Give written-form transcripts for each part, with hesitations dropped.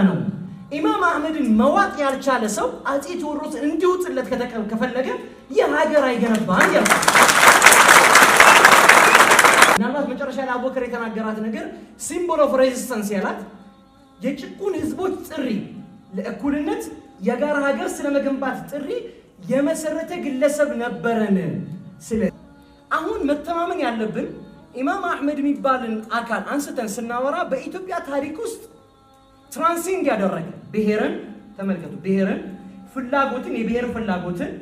ነው። ኢማም አህመድን መዋጥ ያልቻለ ሰው አፄ ቴዎድሮስን እንዲውጥለት ከፈለገ ይህ ሀገር አይገነባም ያልኩ። ምናልባት መጨረሻ ላይ አቡበከር የተናገራት ነገር symbol of resistance ያላት የጭቁን ህዝቦች ጥሪ ለእኩልነት፣ የጋራ ሀገር ስለመገንባት ጥሪ የመሰረተ ግለሰብ ነበረን። ስለ አሁን መተማመን ያለብን ኢማም አህመድ የሚባልን አካል አንስተን ስናወራ በኢትዮጵያ ታሪክ ውስጥ transcend ያደረገ ብሔርን፣ ተመልከቱ፣ ብሔርን ፍላጎትን፣ የብሔር ፍላጎትን፣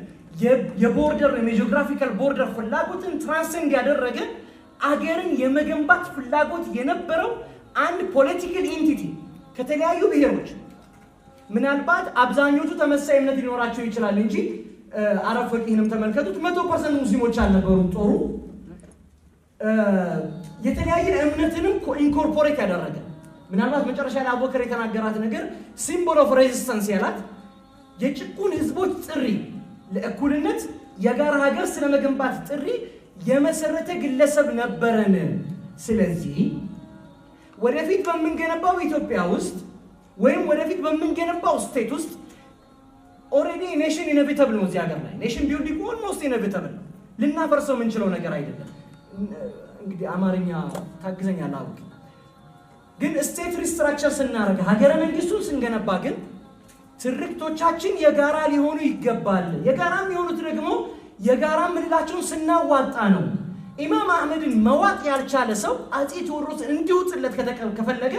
የ border ወይም የ geographical border ፍላጎትን transcend ያደረገ አገርን የመገንባት ፍላጎት የነበረው አንድ political entity ከተለያዩ ብሔሮች፣ ምናልባት አብዛኞቹ ተመሳሳይ እምነት ሊኖራቸው ይችላል እንጂ አረብ ፈቂህንም ተመልከቱት፣ 100% ሙስሊሞች አልነበሩም። ጦሩ የተለያየ እምነትንም incorporate ያደረገ፣ ምናልባት መጨረሻ ላይ አቡበከር የተናገራት ነገር symbol of resistance ያላት የጭቁን ህዝቦች ጥሪ ለእኩልነት፣ የጋራ ሀገር ስለመገንባት ጥሪ የመሰረተ ግለሰብ ነበረን። ስለዚህ ወደፊት በምንገነባው ኢትዮጵያ ውስጥ ወይም ወደፊት በምንገነባው state ውስጥ already nation inevitable ነው። እዚህ ሀገር ላይ nation building almost inevitable ነው። ልናፈርሰው የምንችለው ነገር አይደለም። እንግዲህ አማርኛ ታግዘኛለህ አቡኪ። ግን state restructure ስናደርግ፣ ሀገረ መንግስቱን ስንገነባ ግን ትርክቶቻችን የጋራ ሊሆኑ ይገባል። የጋራ የሚሆኑት ደግሞ የጋራ የምንላቸውን ስናዋጣ ነው። ኢማም አህመድን መዋጥ ያልቻለ ሰው አፄ ቴዎድሮስን እንዲውጥለት ከፈለገ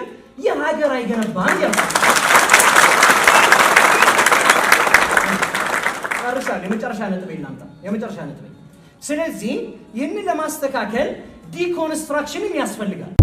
ይህ ሀገር አይገነባም ያልኩ። ጨርሻለሁ። የመጨረሻ ነጥቤ ላምጣ። የመጨረሻ ነጥቤ፣ ስለዚህ ይህንን ለማስተካከል deconstruction ም ያስፈልጋል።